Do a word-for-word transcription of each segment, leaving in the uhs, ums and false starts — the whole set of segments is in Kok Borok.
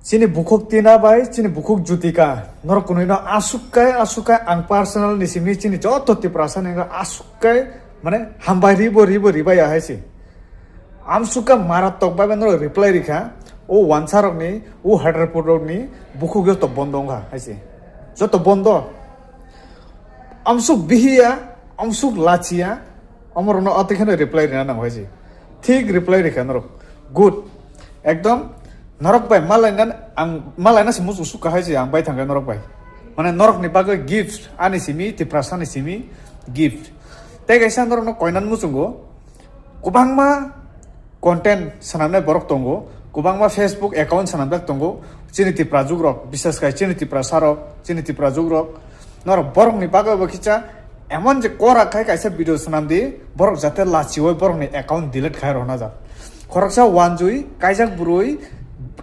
Chini bukhuk Tina bai chini bukhuk Jutika, norok kunui no asuk kai asuk kai ang personal ni simi chini joto Tiprasa ni asuk kai, mane hambai ribo ribo ribai ya hai si. Amsuk ka maratok bai norok reply rikha, o wansa rok ni, o hadrapur rok ni bukhuk joto bondo wngkha hai si. Joto bondo. Amsuk bihiya, amsuk lachiya, amorokno atwi kheno reply rina nango hai si. Thik reply rikha norok. Good. Ekdom norok bai malaina ang malaina se muchung sukha hai si ang bai thangkha norok bai. Mane norok ni bagwi gift ani simi Tiprasa ni simi gift. Tei kaisa norokno koinan muchungo kwbangma content swnamnai borok tongo, kwbangma Facebook account swnamjak tongo, chini Tiprajwk rok, bises khai chini Tiprasa rok, chini Tiprajwk rok, norok borok ni bagwi bo kicha emon je kora khai kaisa video swnam di, borok jate lachiwi borok ni account delete khai rwna jak. Khoroksa wanjwi kaijak bwrwi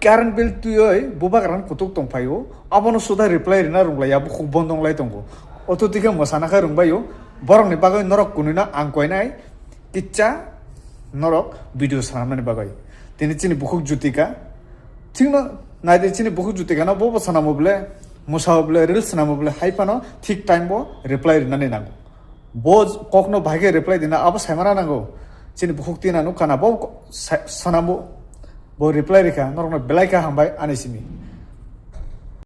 current bill twiwi bubagra kutuk tong phaio, abono suda reply rina rwnglaia bukhuk bondo wnglai tongo. Oto tike mwsana khai rwngbaio, borok ni bagwi norok kunui no ang koinai, Kicha norok video swnamnani bagwi. Tini chini bukhuk Jutika. Thikno naidi chini bukhuk Jutika no bobo swnamo ble, musao ble, reels swnamo ble, hai phano thik time bo reply rinani nango. Bo kokno bahai khe reply dina abo saimana nango. Chini bukhuk Tina nukha na bo ko-, sa-, swnamo bo reply rikha, norokno belai kha hambai ani simi.